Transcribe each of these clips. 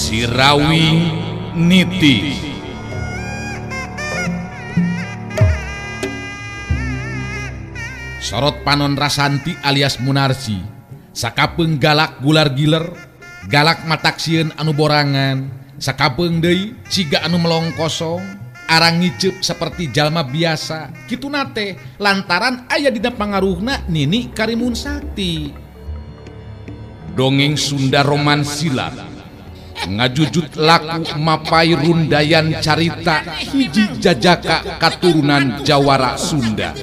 Sirawing Niti. Sorot panon Rasanti alias Munarsi sakapeung galak gular giler, galak mataksieun anu borangan, sakapeung deui ciga anu melong kosong, arang ngiceup seperti jalma biasa. Kituna teh lantaran aya dina pangaruhna Nini Karimun Sakti. Dongeng Sunda Roman Silat ngajujut laku mapai rundayan carita hiji jajaka katurunan Jawara Sunda.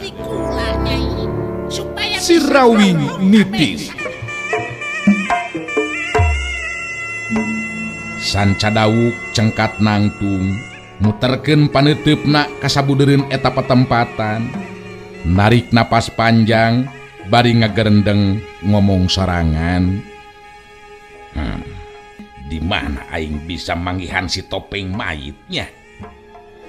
Sirawing Nitis. Sanca dawuk cengkat nangtung muterkeun paneuteup-na kasabudereun eta patempatan, narik napas panjang bari ngagerendeng ngomong sorangan. Di mana aing bisa manggihan si topeng mayitnya?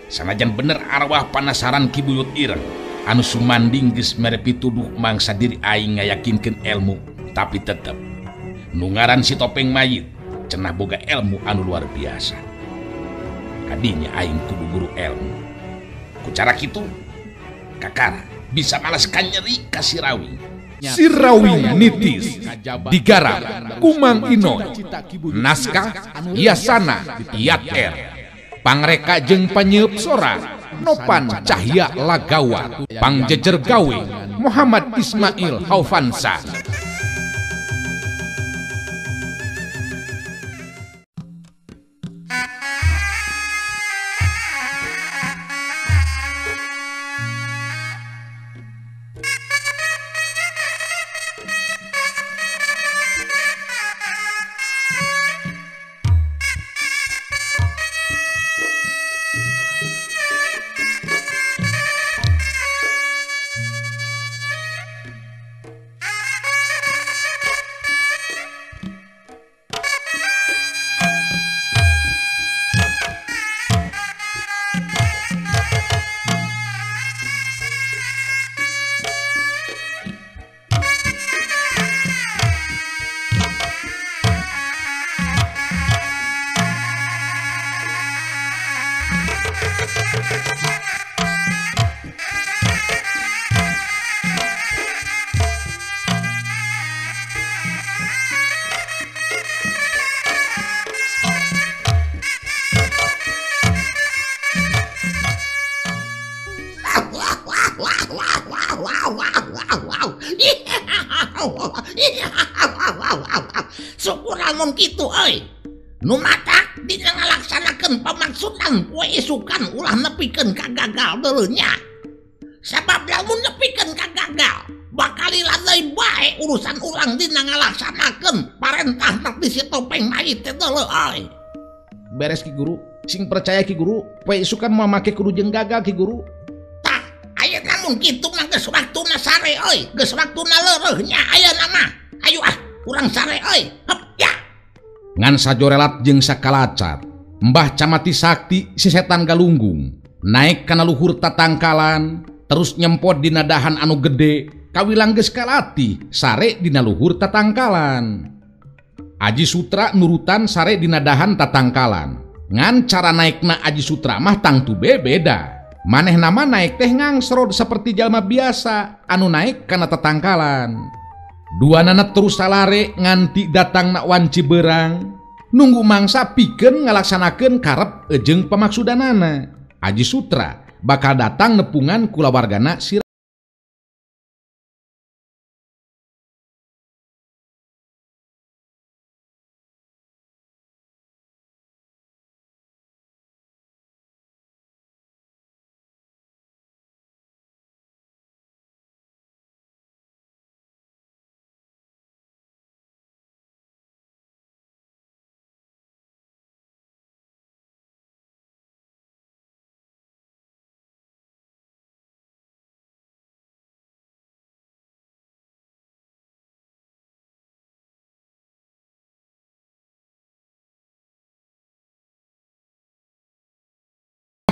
Sanajan bener arwah panasaran Ki Buyut Ireng anu sumanding geus mere pituduh mangsa diri aing ngayakinkeun ilmu, tapi tetep nu ngaran si topeng mayit cenah boga ilmu anu luar biasa. Kadinya aing kudu guru ilmu. Ku cara kitu kakara bisa malas kanyeri ka Sirawing. Sirawing Nitis digarap Kumang Inoy, naskah Yasana Yat R, pangreka jeung panyeup sora Nopan Cahya Lagawa, pangjejer gawe Muhammad Ismail Haufansa. Syukur lamun kitu euy. Nu matak dina ngalaksanakeun pamaksudan poe isukan ulah nepikeun ka gagal deuleu nya. Sabab lamun nepikeun ka gagal, bakal lila deui bae urusan urang dina ngalaksanakeun parentah di si topeng mayit teh deuleu euy. Beres Ki Guru, sing percaya Ki Guru, poe isukan moal make kudu jeung gagal Ki Guru. Tah, ayeuna mun kitu mah geus waktuna sare euy, geus waktuna leureih nya ayeuna mah. Ayo ah, urang sare euy. Hep ya. Ngan sajorelat jeung sakalacat, Mbah Camati Sakti si setan galunggung naik kana luhur tatangkalan, terus nyempot dina dahan anu gede, kawilang geus kalatih sare dina luhur tatangkalan. Aji Sutra nurutan sare dina dahan tatangkalan. Ngan cara naikna Aji Sutra mah tangtu beda. Manehna mah naik teh ngangsrod seperti jalma biasa anu naik kana tatangkalan. Dua nana terus salare nganti datang nak wanci berang, nunggu mangsa pikeun ngalaksanakeun karep jeung pamaksudanana. Aji Sutra bakal datang nepungan kulawargana si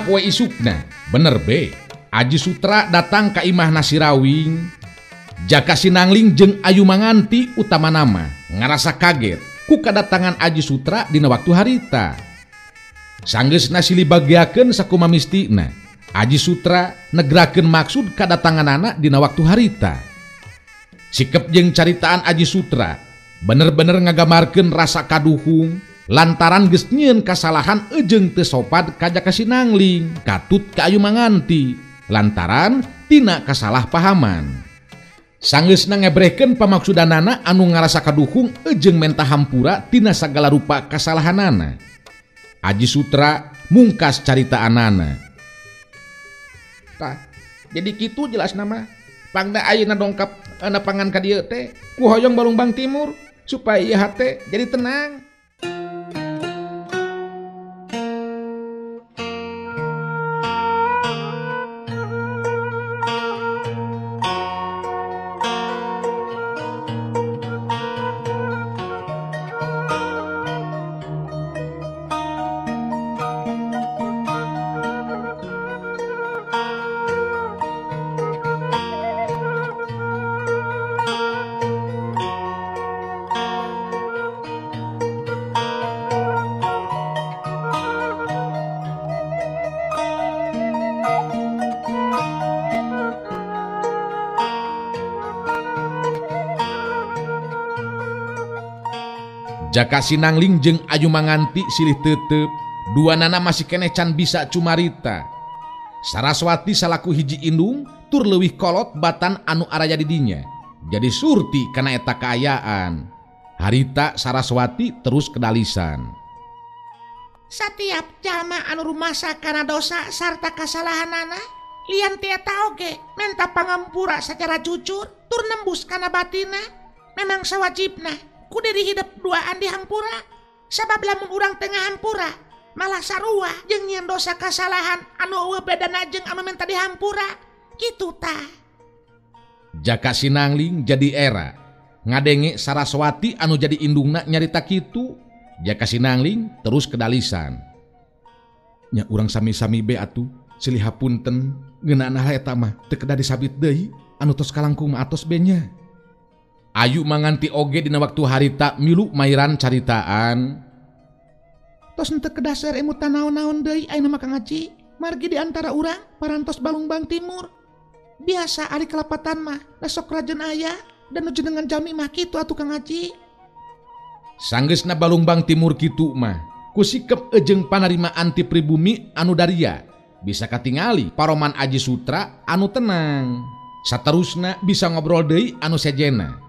poe isukna. Bener be, Aji Sutra datang ka imahna Sirawing. Jaka Sinangling jeung Ayu Manganti utama nama ngarasa kaget ku kadatangan Aji Sutra dina waktu harita. Sanggeusna silih bagiakeun sakumaha mistina. Aji Sutra negrakeun maksud kadatanganana dina waktu harita. Sikep jeung caritaan Aji Sutra bener-bener ngagamarkeun rasa kaduhung lantaran geus nyieun kasalahan ejeung teu sopan ka Jaka Sinangling katut ka Ayu Manganti lantaran tina kasalahpahaman. Sanggeusna ngebrehkeun pamaksudanana anu ngarasa kaduhung ejeung menta hampura tina sagala rupa kasalahanana. Aji Sutra mungkas caritaanana. Tah, jadi kitu jelas nama. Pangda ayeuna dongkap nepangan ka dieu teh ku hoyong Balungbang Timur supaya ieu hate jadi tenang. Jaka Sinangling jeung Ayu Manganti silih tetep, dua nana masih keneh can bisa cumarita. Saraswati salaku hiji indung tur leuwih kolot batan anu araya di dinya. Jadi surti kana eta kaayaan. Harita Saraswati terus kedalisan. Satiap jalma anu rumasa kana dosa sarta kasalahanana, lian ti eta oge menta pangampura secara jujur tur nembus kana batina, memang sawajibna ku diri hidup duaan di hampura. Sabab lamun urang tengah hampura malah sarua jeung nyieun dosa kasalahan anu eueuh bedana jeung anu menta di hampura kitu tah. Jaka Sinangling jadi era ngadenge Saraswati anu jadi indungna nyarita kitu. Jaka Sinangling terus kedalisan. Nya urang sami-sami be atuh silih hapunten ngeunana eta mah teu kedah disabit deui anu tos kalangkung mah atos be nya. Ayu Manganti oge dina waktu harita milu mairan caritaan. Tos henteu kedah ser emutan naon-naon deui ayeuna mah Kang Haji. Margi di antara urang parantos Balungbang Timur. Biasa ari kelepatan mah da sok rajeun aya dan nu jenengan jalmi mah kitu atuh Kang Haji. Sanggeusna Balungbang Timur kitu mah ku sikep ejeung panarimaan ti pribumi anu daria bisa katingali paroman Aji Sutra anu tenang. Saterusna bisa ngobrol deui anu sejena.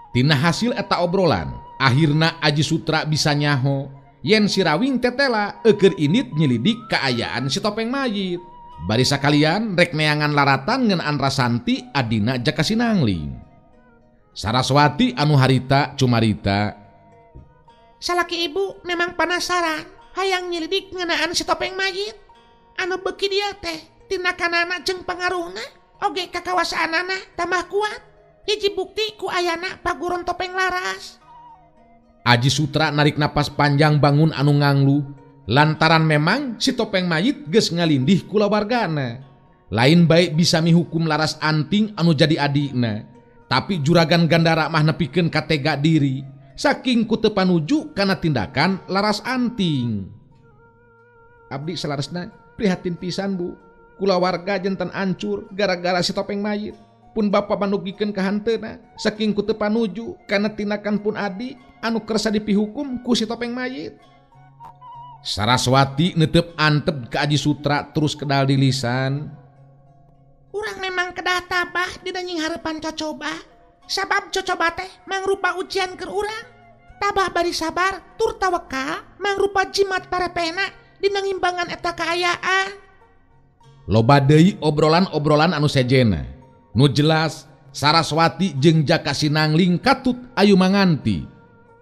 Tina hasil eta obrolan, akhirna Aji Sutra bisa nyaho yen si Rawing tetela eukeur init nyelidik kaayaan si topeng mayit. Bari sakalian rek neangan laratan ngeunaan Rasanti adina Jaka Sinangling. Saraswati anu harita cumarita. Salaki ibu memang penasaran hayang nyelidik ngeunaan si topeng mayit. Anu beuki dieu teh tindakanana jeung pangaruhna oge kakawasaanana tambah kuat. Hiji bukti ku ayana paguron topeng laras. Aji Sutra narik napas panjang bangun anu nganglu lantaran memang si topeng mayit geus ngalindih kulawargana. Lain baik bisa mihukum Laras Anting anu jadi adikna, tapi juragan Gandara mah nepikeun katega diri saking ku teu panuju kana tindakan Laras Anting. Abdi salarasna prihatin pisan bu, kulawarga jantan ancur gara-gara si topeng mayit. Pun bapa manugikeun ka hanteuna saking ku teu panuju kana tindakan pun adi anu kersa dipihukum ku si topeng mayit. Saraswati netep antep ke Aji Sutra terus kedal di lisan. Urang memang kedah tabah dina nyingharepan cocoba. Sabab cocoba teh mangrupa ujian keur urang. Tabah bari sabar tur tawakal mangrupa jimat parepehna dina ngimbangan eta kaayaan. Loba deui obrolan-obrolan anu sejena. Nu jelas Saraswati jeung Jaka Sinangling katut Ayu Manganti.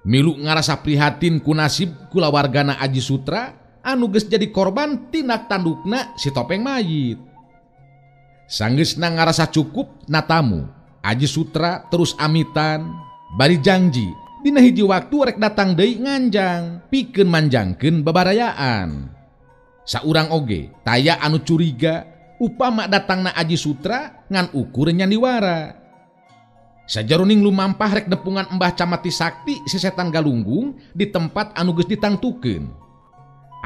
Milu ngarasa prihatin ku nasib kulawargana Aji Sutra anu geus jadi korban tindak tandukna si topeng mayit. Sanggeusna ngarasa cukup natamu, Aji Sutra terus amitan bari janji dina hiji waktu rek datang deui nganjang pikeun manjangkeun babarayaan. Saurang oge taya anu curiga upama datangna Aji Sutra ngan ukur nyandiwara. Sajaroning lumampah rek nepungan Mbah Camati Sakti si setan galunggung di tempat anu geus ditangtukeun.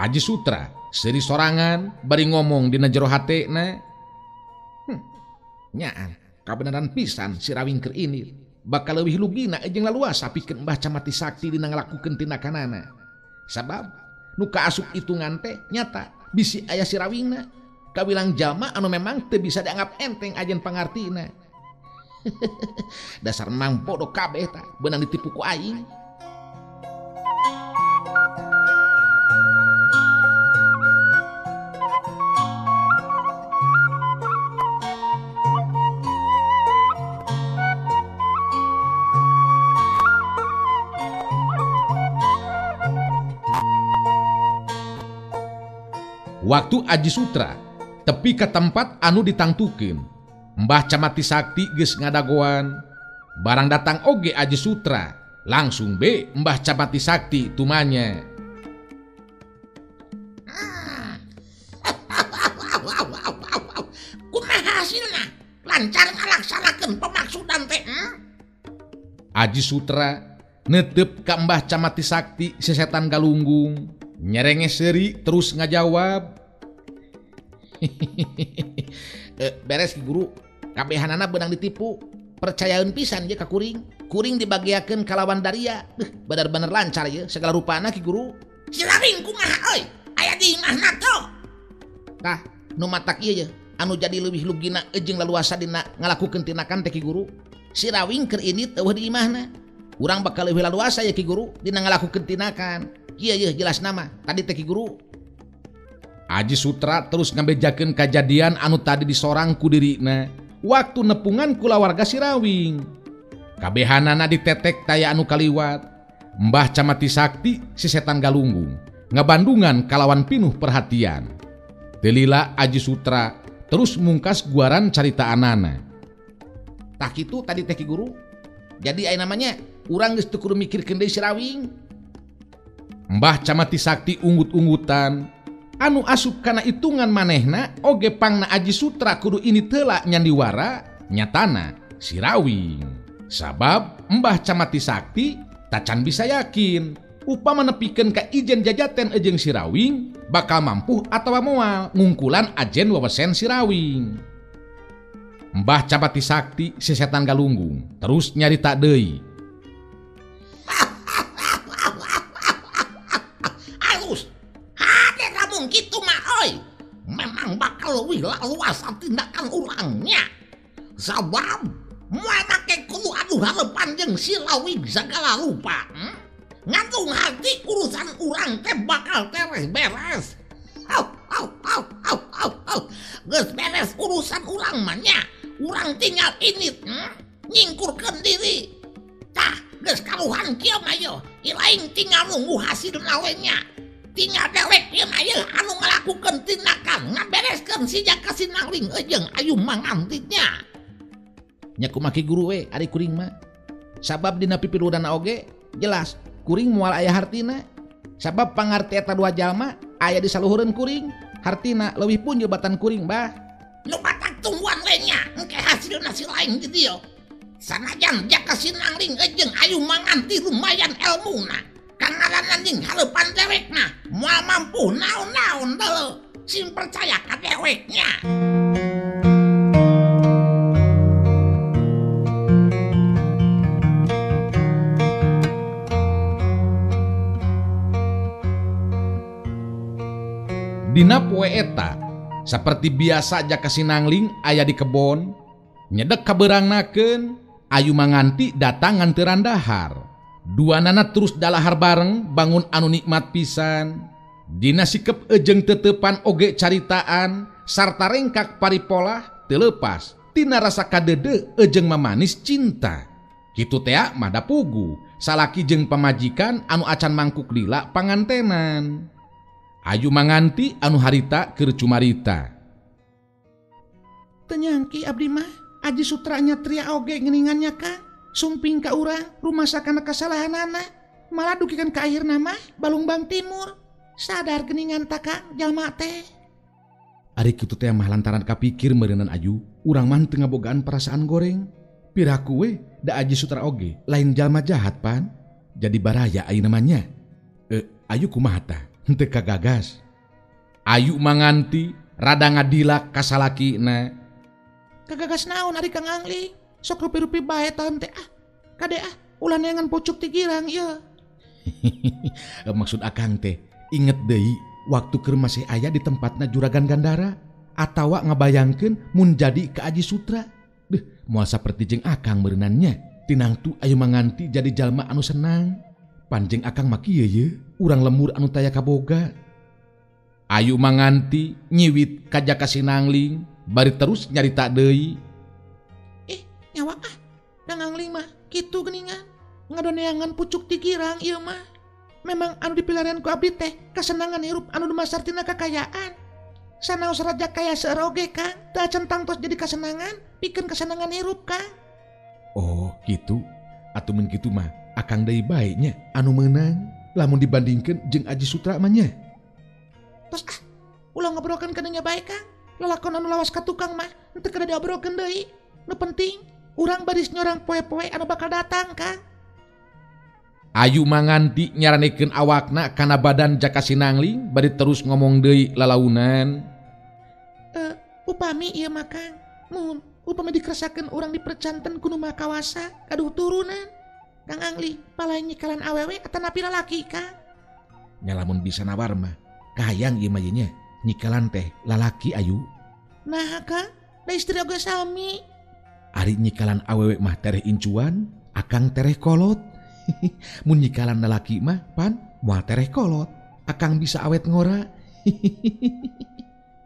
Aji Sutra seuri sorangan bari ngomong dina jero hatena. Nyaan kabeneran pisan si Rawing keur ini bakal leuwih lugina jeung laluasa pikeun Mbah Camati Sakti dina ngalakukeun tindakanana. Sabab nu kaasup hitungan teh nyata bisi aya si Rawingna kawilang jalma anu memang teu bisa dianggap enteng ajen pangartina. Dasar mang bodoh kabeh ta beunang ditipu ku aing. Waktu Aji Sutra tepi ke tempat anu ditangtukeun, Mbah Camati Sakti geus ngadagoan. Barang datang oge Aji Sutra, langsung be Mbah Camati Sakti tumanya. Kumaha hasilna? Lancar ngalaksanakeun pemaksudan teh. Aji Sutra netep ka Mbah Camati Sakti si setan galunggung. Nyerenge seuri terus ngajawab. Beres ki guru, kabehanana beunang ditipu. Percayaeun pisan ye ka kuring. Kuring dibagiakeun kalawan daria. Bener-bener lancar ye segala rupana ki guru. Si Rawing kumaha euy? Aya di imahna teu? Tah, nu matak ieu ye anu jadi leuwih lugina jeung laluasa dina ngalakukeun tindakan teh ki guru. Si Rawing keur ini eueuh di imahna. Urang bakal leuwih laluasa ye ki guru dina ngalakukeun tindakan. Ieu ye jelas nama tadi teh ki guru. Aji Sutra terus ngabejakeun kajadian anu tadi disorang ku dirina waktu nepungan kulawarga si Rawing. Kabehanana ditetek taya anu kaliwat. Mbah Camati Sakti si setan galunggung ngabandungan kalawan pinuh perhatian. Telila Aji Sutra terus mungkas guaran caritaanana. Tah kitu tadi teh ki guru. Jadi aya namanya urang geus teu kudu mikirkeun deui si Rawing. Mbah Camati Sakti unggut-unggutan anu asup kana hitungan manehna oge pangna Aji Sutra kudu ini teula nyandiwara nyatana si Rawing. Sabab Mbah Camati Sakti tacan bisa yakin upama nepikeun ka ijen jajaten jeung si Rawing bakal mampu atawa moal ngungkulan ajen wawesen si Rawing. Mbah Camati Sakti si setan galunggung terus nyarita deui. Gitu mah oi, memang bakal leuwih laluasa tindakan urangnya. Sabab moal make kudu adu harapan jeung si Rawing sagala rupa. Ngantung hati urusan urang teh bakal tereh beres. Au au au au au au. Geus beres urusan urang mah nya. Urang tinggal init, nyingkurkeun diri. Tah, geus kaluhan kieu mah yeuh. Ilaing tinggal nunggu hasilna we nya. Tinggal dewek ieu mah yeuh anu ngalakukeun tindakan ngabereskeun si Jaka Sinangling jeung Ayu Mangantinya. Nya kumaha ki guru we ari kuring mah. Sabab dina pipiludana oge jelas kuring moal aya hartina. Sabab pangarti eta dua jalma aya di saluhureun kuring, hartina leuwih punjul batan kuring bah. Nu batak tungguan we nya engke hasilna si lain di dieu. Sanajan Jaka Sinangling jeung Ayu Manganti lumayan elmuna. Kangaranan jeung hareupan dewekna moal mampu naon-naon deuleu. Sing percaya ka deweknya. Dina poe eta saperti biasa Jaka Sinangling aya di kebon nyedek kabeurangnakeun Ayu Manganti datang nganteran dahar. Dua nana terus dalahar bareng bangun anu nikmat pisan. Dina sikep ejeng tetepan oge caritaan sarta rengkak paripolah teu leupas tina rasa kadede ejeng mamanis cinta. Kitu tea mah da pugu salaki jeung pamajikan anu acan mangkuk lila pangantenan. Ayu Manganti anu harita keur cumarita. Teu nyangki abdi mah Aji Sutranya tria oge geuningannya Kang. Sumping ka urang rumasa kana kasalahanana malah dugikan ka akhirna mah Balungbang Timur. Sadar geuningan ta Kang jalma teh. Ari kitu teh mah lantaran kapikir meureunan Ayu, urang mah teu ngabogaan perasaan goreng. Piraku we da Aji Sutra oge lain jalma jahat pan. Jadi baraya ayeuna mah nya. Ayu kumaha tah? Henteu kagagas. Ayu Manganti rada ngadilak ka salakina. Kagagas naon ari Kang Angling? Sok rupi-rupi bae tahun teh ah. Kade ah, ulah neangan pucuk ti girang ieu. Maksud akang teh inget deui waktu keur masih aya di tempatna Juragan Gandara atawa ngabayangkeun mun jadi ka Aji Sutra. Deuh, moal saperti jeung akang meureunannya. Tinangtu Ayu Manganti jadi jalma anu senang. Panjeng akang mah kieu ye, urang lemur anu taya kaboga. Ayu Manganti nyiwit ka Jaka Sinangling bari terus nyarita deui. Nyawa ah, Kang Angling mah kitu geuningan. Ngadoneangan pucuk ti girang ieu mah. Memang anu dipilarian ku abdi teh kasenangan hirup anu dumasar tina kakayaan. Sanaos raja kaya seueur oge Kang, teu centang tos jadi kasenangan, pikeun kasenangan hirup Kang. Oh, kitu. Atuh mun kitu mah akang deui bae nya anu meunang lamun dibandingkeun jeung Aji Sutra mah nya. Tos ah, ulah ngobrolkeun kana nya bae Kang. Lalakon anu lawas ka tukang mah henteu kada diobrolkeun deui. Nu penting urang baris nyorang poe-poe anu bakal datang Kang. Ayu Manganti nyaranekeun awakna kana badan Jaka Sinangling bari terus ngomong deui lalaunan. Upami ieu mah Kang, mun upami dikeresakeun urang dipercanten ku nu maha kawasa kaduh turunan. Kang Angling palai nyikalan awewe atanapi lalaki Kang. Nya lamun bisa nawar mah kahayang ieu mah ye nya nyikalan teh lalaki Ayu. Nah Kang, da istri oge sami. Ari nyikalan awewe mah tereh incuan, akang tereh kolot. Mun nyikalan lalaki mah pan moal tereh kolot, akang bisa awet ngora.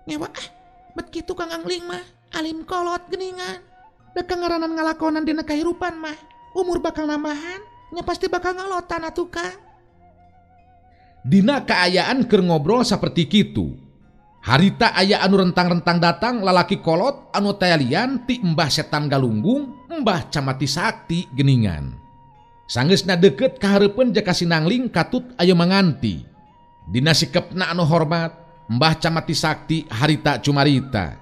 Ngewa ah, bet kitu Kang Angling mah alim kolot geuningan. Da kangaranan ngalakonan dina kahirupan mah umur bakal nambahan, nya pasti bakal ngalotan atuh Kang. Dina kaayaan keur ngobrol saperti kitu. Harita aya anu rentang-rentang datang lalaki kolot anu tayalian ti Mbah Setan Galunggung, Mbah Camati Sakti geningan. Sanggeusna deukeut ka hareupeun Jaka Sinangling katut Ayu Manganti. Dina sikepna anu hormat, Mbah Camati Sakti harita cumarita.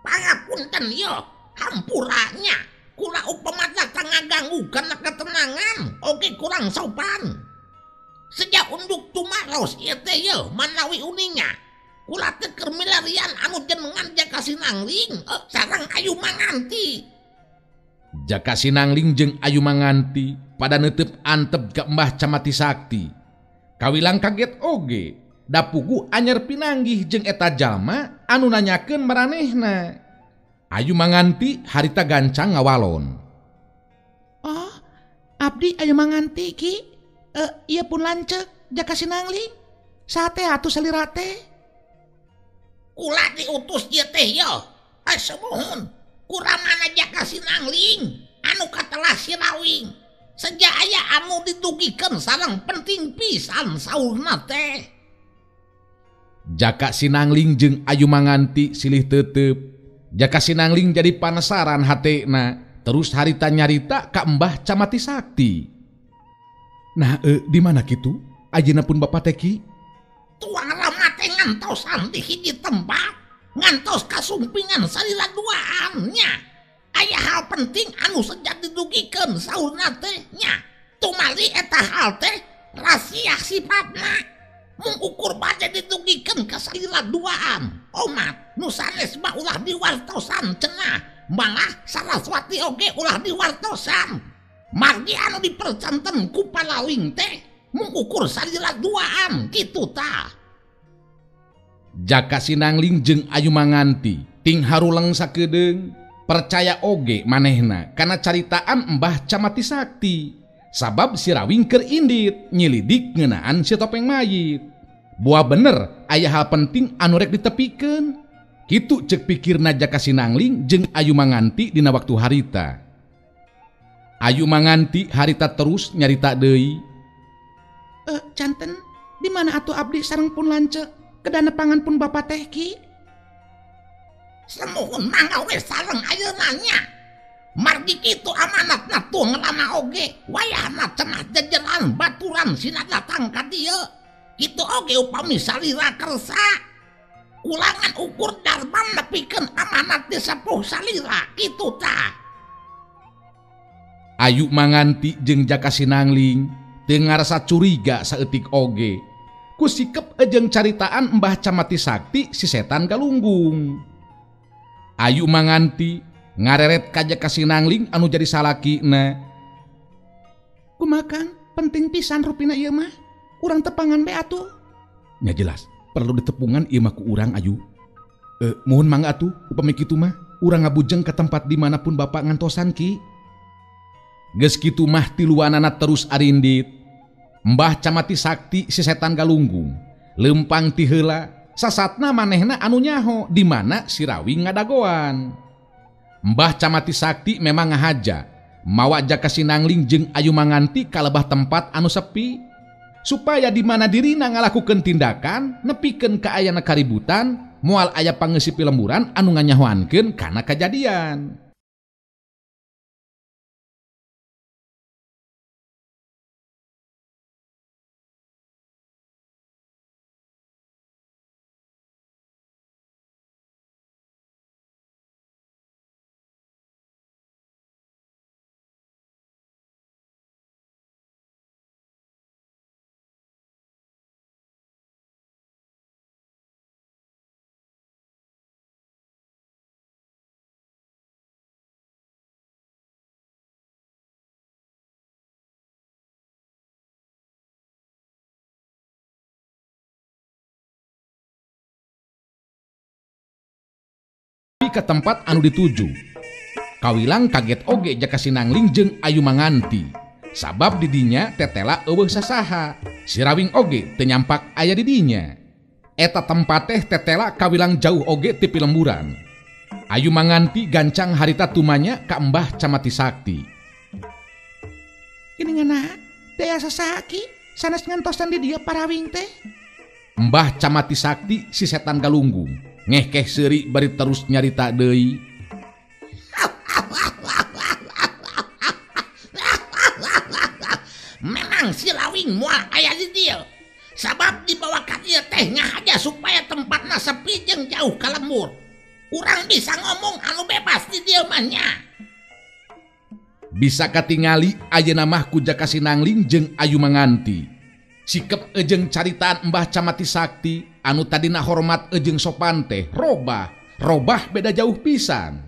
Pangapunten yo, hampuranya. Kula upama datang ngaganggu kana ketenangan, oge kurang sopan. Sejak unduk tumaros ieu teh yo manawi uninga. Kula teh keur milarian anu jenengan Jaka Sinangling sareng Ayu Manganti. Jaka Sinangling jeung Ayu Manganti pada neuteup antep ka Mbah Camati Sakti. Kawilang kaget oge, da puguh anyar pinanggih jeung eta jalma anu nanyakeun maranehna. Ayu Manganti harita gancang ngawalon. Oh, abdi Ayu Manganti ki. Ieu pun lanceuk Jaka Sinangling. Sate atuh salira teh. Kula diutus ieu teh yo. Sumuhun. Kuramana Jaka Sinangling anu katelah Sirawing. Sejak aya anu ditugikeun sareng penting pisan saurna teh. Jaka Sinangling jeung Ayu Manganti silih tetep. Jaka Sinangling jadi panasaran hatena, terus harita nyarita ka Mbah Camati Sakti. Nah, di mana kitu? Ayeuna pun Bapak teh ki? Tuang lama teh ngantosan di hiji tempat. Ngantos kasumpingan salila duaan nya. Aya hal penting anu sejak didugikeun saurna teh nya. Tumali eta hal teh rahasia sifatna. Mung ukur bade didugikeun ka salila duaan. Omat nu sanes mah ulah diwartosan cenah. Malah Saraswati oge ulah diwartosan. Margi anu dipercanten ku palawing teh mung ukur salila duaan kitu tah. Jaka Sinangling jeung Ayu Manganti ting haruleng sakedeung percaya oge manehna kana caritaan Mbah Camati Sakti. Sabab Sirawing keur indit nyelidik ngeunaan si topeng mayit. Buah bener aya hal penting anu rek ditepikeun. Kitu ceuk pikirna Jaka Sinangling jeung Ayu Manganti dina waktu harita. Ayu Manganti harita terus nyarita deui. Canten, di mana atuh abdi sareng pun lanceuk? Kedana pangan pun bapak teh ki. Semuhun mangga we sareng ayeuna nya. Margi kitu amanatna tuh ngelama oge. Wayahna cenah jejeran baturan sina datang ka dieu. Kitu oge upami salira kersa. Ulangan ukur darman nepikeun amanat di sepuh salira kitu tah. Ayu Manganti jeung Jaka Sinangling teu ngarasa curiga saeutik oge. Ku sikep jeung caritaan Mbah Camati Sakti si setan galunggung. Ayu Manganti ngareret ka Jaka Sinangling anu jadi salakina. Kumaha Kang, penting pisan rupina ieu mah. Urang tepangan be atuh. Nya jelas, perlu ditepungan ieu mah ku urang Ayu. Mohon mangga atuh upami kitu mah urang ngabujeng ke tempat dimanapun bapak ngantosan Ki. Geus kitu mah tiluanana terus arindit. Mbah Camati Sakti si setan galunggung lempang ti heula sasatna manehna anu nyaho di mana si Rawing ngadagoan. Mbah Camati Sakti memang ngahaja mawa Jaka Sinangling jeung Ayu Manganti kalebah tempat anu sepi supaya di mana dirina ngalakukeun tindakan nepikeun ka ayana kaributan moal aya pangeusi pilemburan anu nganyahoankeun kana kajadian. Ke tempat anu dituju. Kawilang kaget oge Jaka Sinangling jeung Ayu Manganti. Sabab didinya tetela eueuh sasaha. Si Rawing oge teu nyampak aya di dinya. Eta tempat teh tetela kawilang jauh oge ti pilemburan. Ayu Manganti gancang harita tumanya ka Mbah Camati Sakti. Ini ngana teh asa saha Ki? Sanes ngantosan di dieu parawing teh. Mbah Camati Sakti si setan galunggung ngehkeh seuri bari terus nyarita deui. Memang si Rawing moal aya di dieu. Sabab dibawa ka dieu teh ngahaja supaya tempatna sepi jeung jauh ka lembur. Urang bisa ngomong anu bebas di dieu mah nya. Bisa katingali ayeuna mah ku Jaka Sinangling jeung Ayu Manganti. Sikep jeung caritaan Mbah Camati Sakti anu tadina hormat jeung sopan teh robah, robah beda jauh pisan.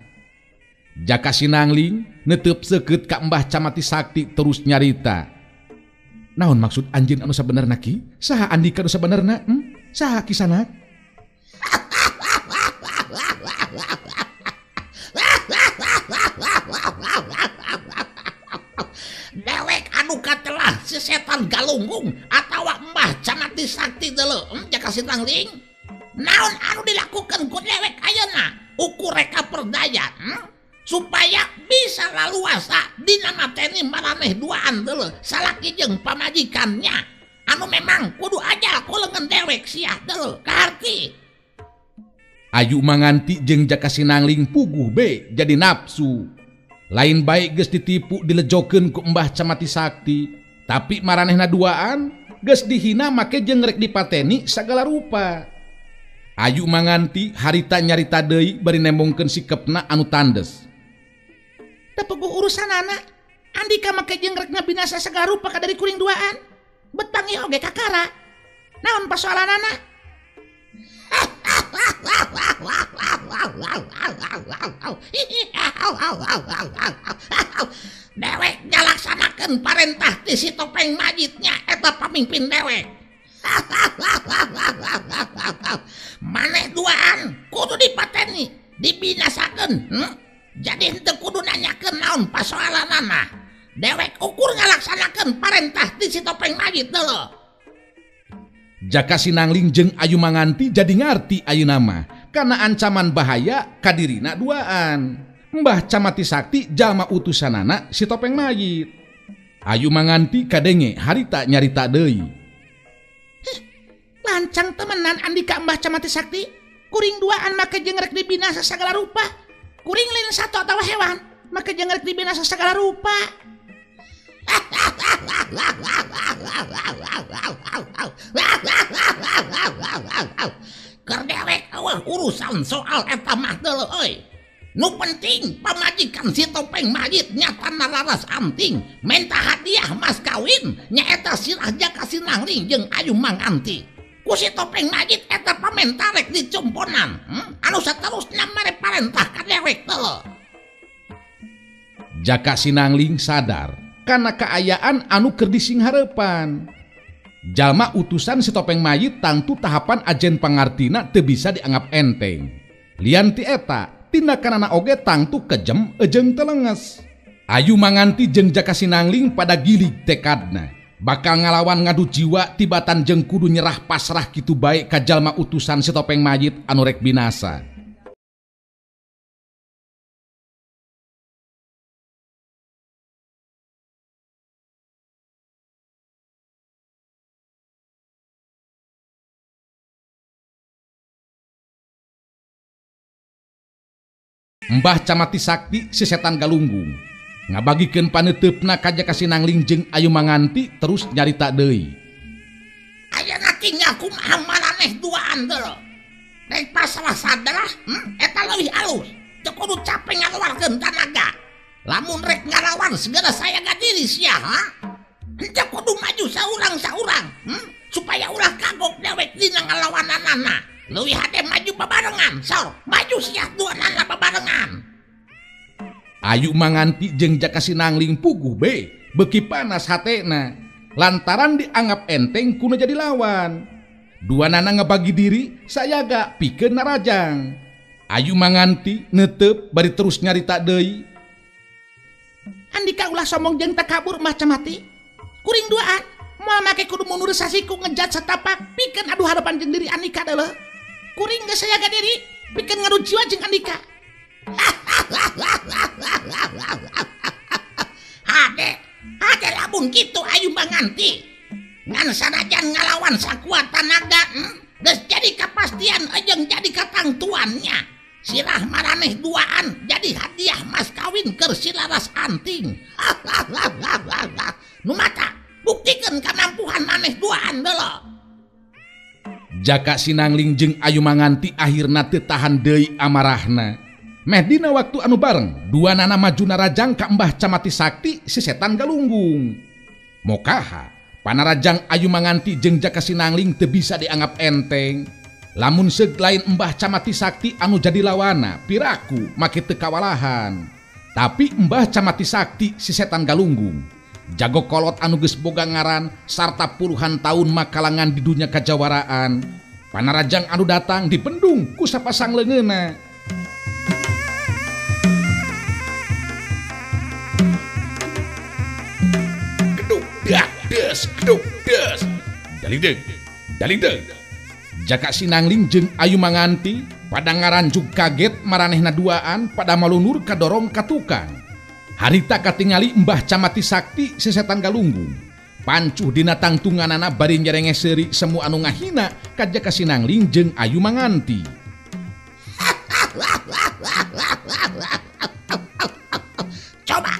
Jaka Sinangling netep seukeut ka Mbah Camati Sakti terus nyarita. Naon maksud anjeun anu sabenerna Ki? Saha andika anu sabenerna? Saha kisanak? Dewek anu katelah si setan galunggung atawa Mbah Camati Sakti deuleu Jaka Sinangling. Naon anu dilakukan ku dewek ayeuna ukur reka perdaya supaya bisa laluasa dina mateni maraneh duaan deuleu salaki jeung pamajikannya anu memang kudu aja ku leungeun dewek sia deuleu kaharti. Ayu Manganti jeung Jaka Sinangling puguh be jadi nafsu. Lain baik geus ditipu dilejokeun ku Mbah Camati Sakti, tapi maranehna duaan geus dihina make jeung rek dipateni sagala rupa. Ayu Manganti harita nyarita deui bari nembongkeun sikepna anu tandes. Teu puguh urusanana, andika make jeung rek ngabinasa sagala rupa ka dari kuring duaan. Bet panggih oge kakara. Naon persoalanana? Dewek nyalaksanakeun parentah ti si topeng majidnya eta pamimpin dewek. Maneh duaan kudu dipateni, dibinasakeun. Jadi henteu kudu nanyakeun naon pasoalanana. Dewek ukur ngalaksanakeun parentah ti si topeng majid deuleu. Jaka Sinangling jeung Ayu Manganti jadi ngarti ayeuna mah kana ancaman bahaya kadirina duaan. Mbah Camati Sakti jalma utusanana si topeng mayit. Ayu Manganti kadenge harita nyarita deui. Lancang temenan andika Mbah Camati Sakti. Kuring duaan make jeung rek dibinasa sagala rupa. Kuring lain sato atawa hewan make jeung rek dibinasa sagala rupa. Keur dewek eueuh urusan soal eta mah deuleu euy. Nu penting pamajikan si topeng mayit nyata nararas anting menta hadiah mas kawin nyaeta sirah Jaka Sinangling jeung Ayu Manganti. Ku si topeng mayit eta pamentarek dicumponan. Anu saterusna mere parentah ka dewek teh. Jaka Sinangling sadar kana kaayaan anu keur disinghareupan. Jalma utusan si topeng mayit tangtu tahapan ajen pangartina teu bisa dianggap enteng. Lian ti eta tindakanana oge tangtu kejem ejeng telenges. Ayu Manganti jeung Jaka Sinangling pada gilig tekadna. Bakal ngalawan ngadu jiwa tibatan jeung kudu nyerah pasrah kitu bae ka jalma utusan si topeng mayit anu rek binasa. Mbah Camati Sakti si setan galunggung ngabagikeun paneuteup-na ka Jaka Sinangling jeung Ayu Manganti terus nyarita deui. Ayeuna tinggal kumaha maraneh duaan deuleu. Rek pasrah sadarah, eta leuwih alus. Teu kudu capek ngaluarkeun tanaga. Lamun rek ngalawan segala saya gadiri sia, ha? Henteu kudu maju saurang-saurang, supaya ulah kagok dewek dina ngalawananana. Leuwih hade maju babarengan, sor, maju sia duanana babarengan. Ayu Manganti jeung Jaka Sinangling puguh be, beuki panas hatena lantaran dianggap enteng kuno jadi lawan. Duanana ngebagi diri sayaga pikeun narajang. Ayu Manganti netep bari terus nyarita deui. Andika ulah somong jeung takabur Mbah Camati. Kuring duaan moal make kudu mundur sasiku ngejat setapak pikeun adu harapan jeung diri Andika deuleuh. Kuring geus sayaga diri pikeun ngadu jiwa jeung Andika. Hade, hade lamun kitu Ayu Manganti. Ngan sanajan ngalawan sakuat tanaga, geus jadi kapastian jeung jadi katangtuannya. Sirah maraneh duaan jadi hadiah mas kawin keur si Laras Anting. Nu mata buktikeun kamampuhan maneh duaan deuleu. Jaka Sinangling jeung Ayu Manganti akhirna teu tahan deui amarahna. Meh dina waktu anu bareng, dua nana maju narajang ka Mbah Camati Sakti si setan galunggung. Mokaha, panarajang Ayu Manganti jeung Jaka Sinangling teu bisa dianggap enteng. Lamun seug lain Mbah Camati Sakti anu jadi lawana, piraku make teu kawalahan. Tapi Mbah Camati Sakti si setan galunggung, jago kolot anu geus boga ngaran sarta puluhan tahun makalangan di dunia kajawaraan. Panarajang anu datang dipendung ku sapasang leungeunna. Des, geduk, des. Dalideg, dalideg. Jaka Sinangling jeung Ayu Manganti pada ngaranjug kaget maranehna duaan pada malunur kadorong ka tukang. Harita katingali Mbah Camati Sakti si setan galunggung. Pancuh dina tangtunganana bari nyerenge seuri semu anu ngahina ka Jaka Sinangling jeung Ayu Manganti. Coba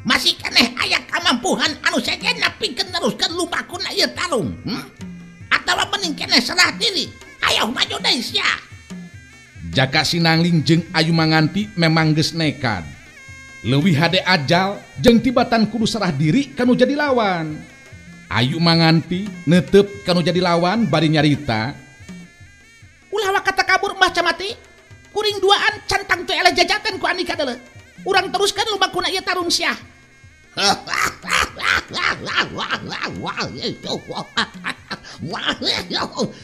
masih keneh aya kamampuhan anu sejenna pikeun neruskeun lumakuna ieu tarung. Atawa mending keneh serah diri. Ayo maju deui sia. Jaka Sinangling jeung Ayu Manganti memang geus nekad. Leuwih hade ajal jeung tibatan kudu serah diri kanu jadi lawan. Ayu Manganti netep kanu jadi lawan bari nyarita. Ulah kata kabur Mbah Camati. Kuring duaan cantang teu eleh jajaten ku Andika deuleuh. Urang teruskan lumakuna ieu tarung sia.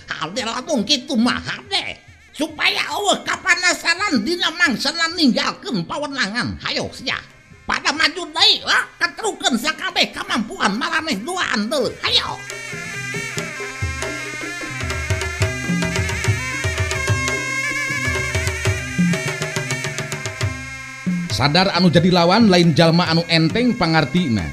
Hade lamun kitu mah hade. Supaya eueuh kapanasaran dina mangsana ninggalkeun pawenangan. Hayo sia. Pada maju deui, katrukeun sakabeh kamampuan maraneh duaan deuleuh. Hayo. Sadar anu jadi lawan lain jalma anu enteng pangartina.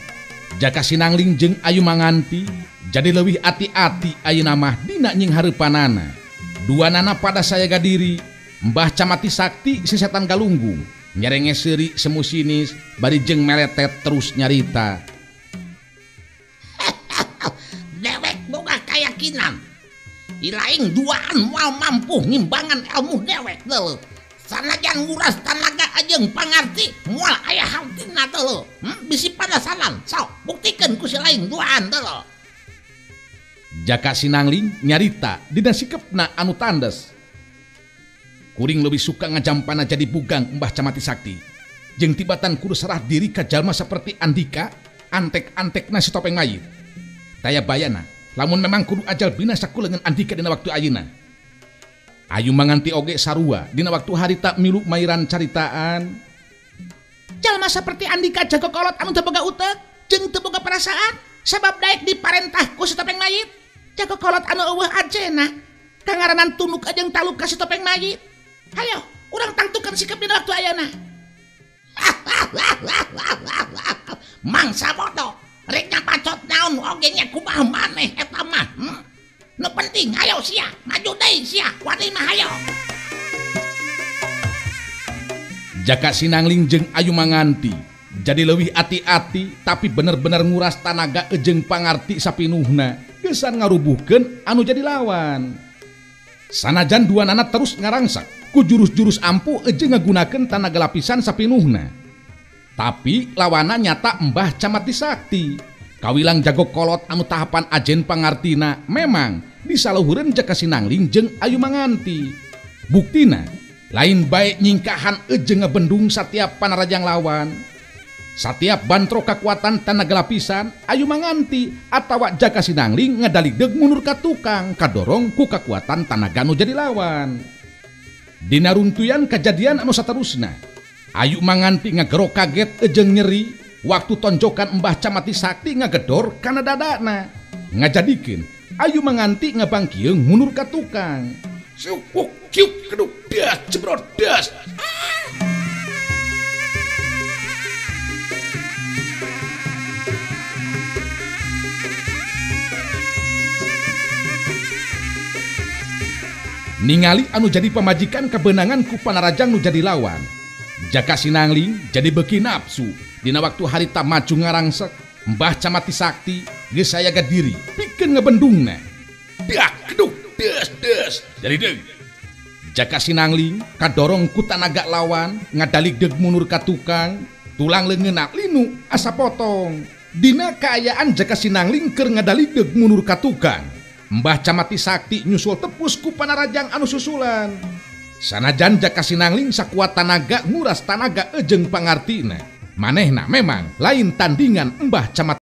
Jaka Sinangling jeung Ayu Manganti jadi leuwih ati-ati ayeuna mah dina nying hareupanana. Dua nana pada sayaga diri, Mbah Camati Sakti si setan galunggung nyerenge seuri semu sinis bari jeung meletet terus nyarita. Dewek boga kayakinan. Ilaing duaan moal mampu ngimbangan ilmu dewek deuleuh. Sanajan nguras tanaga jeung pangarti moal aya hangtina teh. Bisi panasaran sok buktikeun ku si lain duaan teh. Jaka Sinangling nyarita dina sikepna anu tandes. Kuring lebih suka ngajampana jadi bugang Mbah Camati Sakti. Jeung tibatan kudu serah diri ka jalma seperti Andika, antek-antekna si topeng mayit. Taya bayana, lamun memang kudu ajal binasa ku leungeun Andika dina waktu ayeuna. Ayu Manganti oge sarua dina waktu harita milu mairan caritaan. Jalma seperti Andika jago kolot anu teu boga utek jeung teu boga perasaan sabab daek diparentah ku si topeng mayit. Jago kolot anu eueuh ajena kangaranan tunuk jeung taluk ka si topeng mayit. Hayo, urang tangtukeun sikap dina waktu ayeuna. Mangsa bodoh, rek nyapacot naon oge nya kumaha maneh eta mah. Nu penting hayo sia, maju deui sia, wani mah hayo. Jaka Sinangling jeung Ayu Manganti jadi leuwih ati-ati tapi bener-bener nguras tanaga jeung pangarti sapinuhna gesan ngarubuhkeun anu jadi lawan. Sanajan dua nana terus ngarangsak ku jurus-jurus ampuh jeung ngagunakeun tanaga lapisan sapinuhna. Tapi lawana nyata Mbah Camati Sakti. Kawilang jago kolot anu tahapan ajen pangartina memang disaluhureun Jaka Sinangling jeung Ayu Manganti. Buktina lain bae nyingkahan jeung ngebendung satiap panarajang lawan. Satiap bantro kekuatan tanaga lapisan Ayu Manganti atawa Jaka Sinangling ngadaligdeg mundur ka tukang kadorong ku kekuatan tanaga nu jadi lawan. Dina runtuyan kejadian anu saterusna, Ayu Manganti ngagero kaget jeung nyeri waktu tonjokan Mbah Camati Sakti ngagedor kana dadana. Ngajadikeun Ayu Manganti ngabangkieung mundur ka tukang. Siuk kiuk keduk das jebrot das. Ningali anu jadi pamajikan kebenangan ku panarajang nu jadi lawan. Jaka Sinangling jadi beuki nafsu dina waktu harita maju ngarangsek Mbah Camati Sakti geus sayaga diri pikeun ngebendungna. Dak keduk des des jadi deung. Jaka Sinangling kadorong ku tanaga lawan ngadaligdeg mundur ka tukang tulang leungeunna linu asa potong. Dina kaayaan Jaka Sinangling keur ngadaligdeg mundur ka tukang, Mbah Camati Sakti nyusul tepus ku panarajang anu susulan. Sanajan Jaka Sinangling sakuat tanaga nguras tanaga ejeng pangartina. Manehna memang lain tandingan Mbah Camati